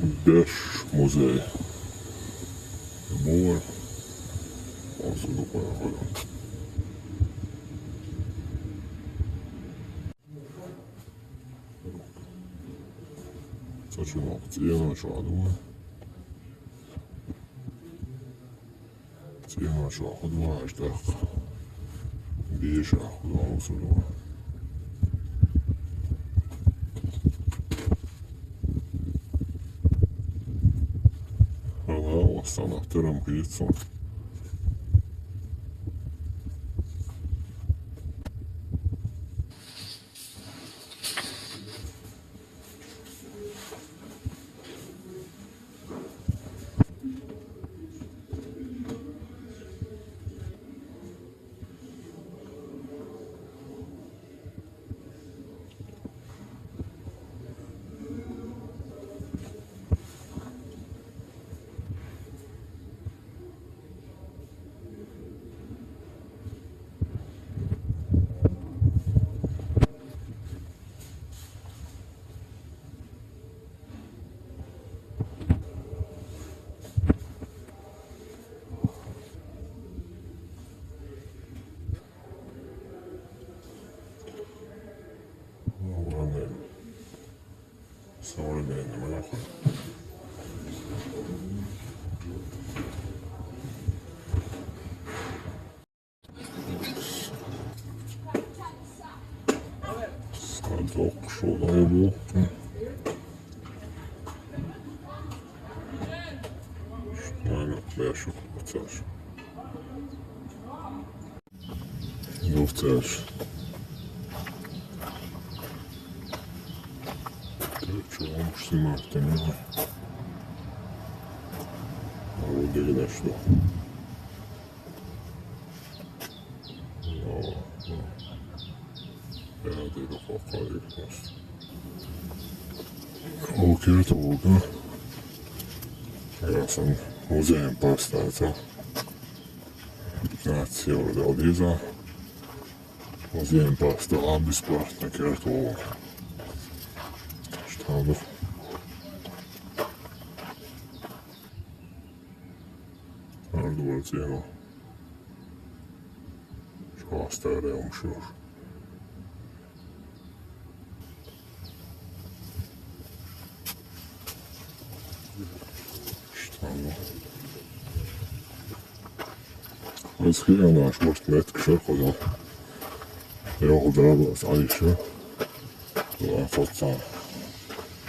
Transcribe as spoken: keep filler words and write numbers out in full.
Беш музей. Бувар. Осуду квайхудан. Цачумок цӀена шуадума. ЦӀена шуахудума аштах. Беша худума осуду. Ага, вассана терам кицун. Современный марафон. Садок шулай бу. Шулай бяшук оцаш. Оцаш. Чего снимать-то не надо? А вот это что? Okei, tuolla. Ja sen usein päästään se. Näet, se on lisää. Usein päästään ambispartna kertoo. Tästä on. Arduoltsi, joo. Švāstā reumšuš. Štānu. Es hienāšu, varbūt met, ka šeit kaut kā. Jau darbos, arī šeit. Lai fotsā.